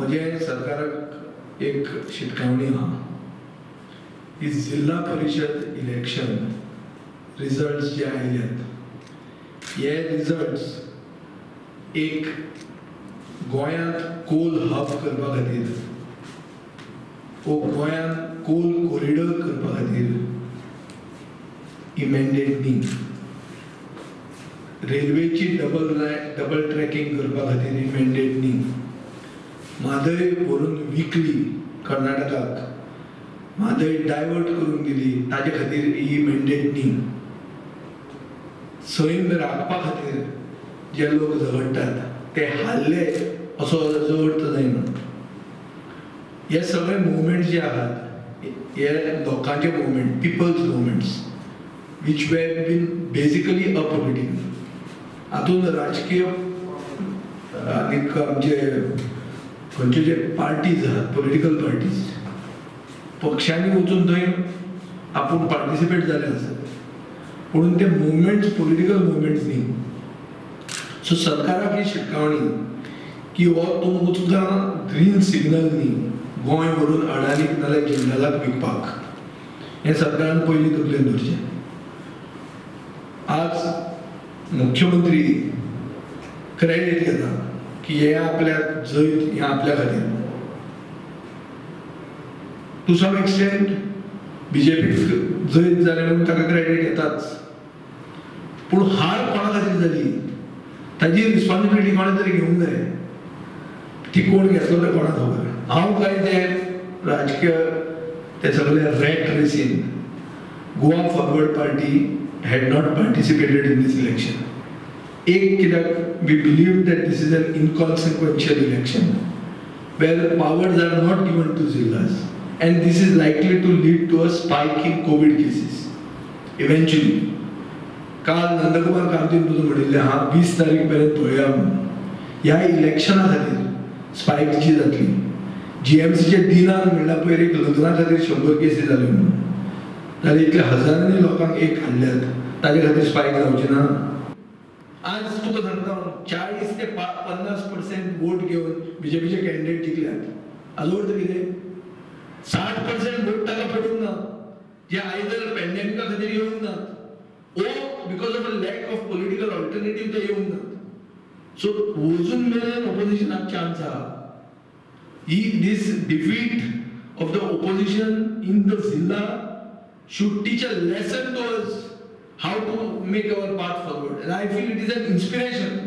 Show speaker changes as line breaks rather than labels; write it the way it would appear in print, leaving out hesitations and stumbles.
म्हजें सरकाराक एक शिटकावणी आहा की जिल्हा परिशद इलेक्शन रिजल्ट्स जे आयल्यात हे रिजल्ट्स एक गोंयांत कोल हब करपा खातीर वो गोंयांत कोल कॉरिडोर करपा खातीर ही मॅन्डेट न्ही. रेल्वेची डबल ट्रॅकिंग करपा खातीर ही मॅन्डेट न्ही. म्हादय व्हरून विकली कर्नाटकाक, म्हादय डायवर्ट करून दिली, ताजे खातीर ही मॅन्डेट न्ही. सैम राखपा खातीर जे लोक झगडटात ते हारले असो ताजो अर्थ जायना. हे सगळे मुवमेंट जे आहात हे लोकांचे movement, people's movements which have been basically apolitical. हातूंत राजकीय आनीक आमचे खंयचे जे पार्टीज आहात, पॉलिटिकल पार्टीज, पक्षांनी वचून थंय आपूण पार्टिसिपेट जाले आसत, पूण ते मुवमेंट्स पॉलिटिकल मुवमेंट्स न्ही. सो सरकाराक ही शिटकावणी की हो तुमकां ग्रीन सिग्नल न्ही गोंय व्हरून अडानीक नाजाल्यार जिंदालाक विकपाक, हें सरकारान पयलीं तकलेन धरचें. आज मुख्यमंत्री क्रेडीट घेता की हें आपल्याक जैत, हें आपल्या खातीर. टू सम एक्सटेंट बीजेपीक जैत जालें म्हणून ताका क्रेडीट येताच, पूण हार कोणा खातीर जाली ताजी रिस्पॉन्सिबिलिटी कोणें तरी घेवंक जाय. ती कोण घेतलो तें कोणाक खबर. हांव काय ते राजकीय ते सगळे rate रेसीन Goa Forward Party had not participated in this election. एक कित्याक we believe that this is an inconsequential election where powers are not given to zillas and this is likely to lead to a spike in COVID cases eventually. काल नंदकुमार कामतीन तुजो म्हणिल्लें आहा 20 तारीख पर्यंत पळोवया म्हणून. ह्या इलेक्शना खातीर स्पायक जी जातली, जीएमसीच्या दिनान म्हणल्यार पयर एक लग्ना खातीर 100 केसी जाल्यो म्हणून, जाल्यार इतल्या हजारांनी लोकांक एक हाडल्यात, ताजे खातीर स्पायक जावची ना. आज तुका सांगता 40 ते 50% वोट घेवन बीजेपीचे कॅन्डिडेट जिखल्यात. हाजो अर्थ कितें? 60% वोट ताका पडूंक ना, जे आयदर पॅन्डेमिका खातीर येवंक नात ओ because of a lack of political alternative ते येवंक नात. सो अजून मेरेन ऑपोजिशनाक चान्स आहा. ही this defeat of the opposition in the zilla should teach a lesson to us how to make our path forward. And I feel it is an inspiration.